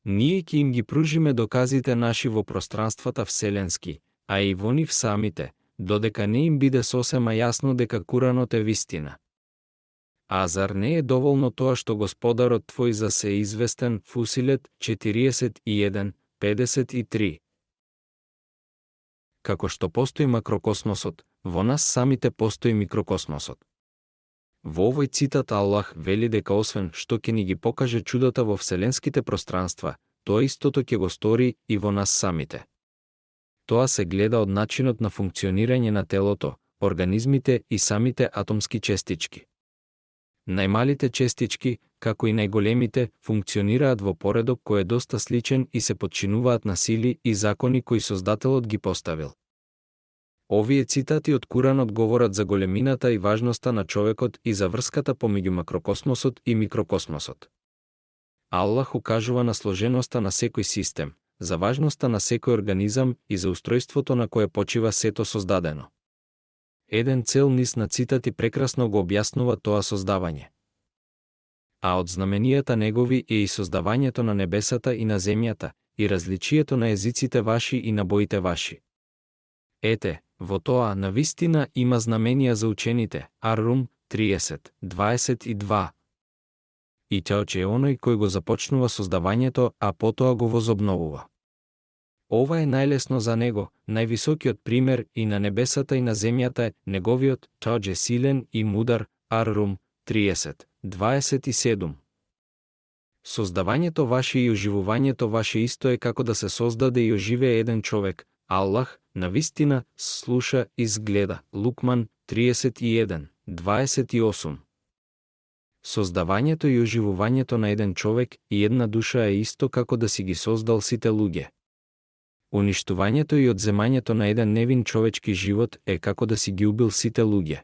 Ние ќе им ги пружиме доказите наши во пространствата вселенски, а и во нив самите, додека не им биде сосема јасно дека Куранот е вистина. А зар не е доволно тоа што Господарот твој за се известен Фусилет 41:53? Како што постои макрокосмосот, во нас самите постои микрокосмосот. Во овој цитат Аллах вели дека освен што ќе ни ги покаже чудата во вселенските пространства, тоа истото ќе го стори и во нас самите. Тоа се гледа од начинот на функционирање на телото, организмите и самите атомски честички. Најмалите честички, како и најголемите, функционираат во поредок кој е доста сличен и се подчинуваат на сили и закони кои Создателот ги поставил. Овие цитати од Куранот говорат за големината и важноста на човекот и за врската помеѓу макрокосмосот и микрокосмосот. Аллах укажува на сложеноста на секој систем, за важноста на секој организам и за устројството на кое почива сето создадено. Еден цел низ на цитати прекрасно го објаснува тоа создавање. А од знаменијата негови е и создавањето на небесата и на земјата, и различието на езиците ваши и на боите ваши. Ете, во тоа навистина има знаменија за учените. Ар-Рум 30:22. И Теоче е оној кој го започнува создавањето, а потоа го возобновува. Ова е најлесно за него, највисокиот пример и на небесата и на земјата е неговиот Теоче силен и мудар. Ар-Рум 30:27. Создавањето ваше и оживувањето ваше исто е како да се создаде и оживее еден човек. Аллах, навистина, слуша и згледа. Лукман 31:28. Создавањето и оживувањето на еден човек и една душа е исто како да си ги создал сите луѓе. Уништувањето и одземањето на еден невин човечки живот е како да си ги убил сите луѓе.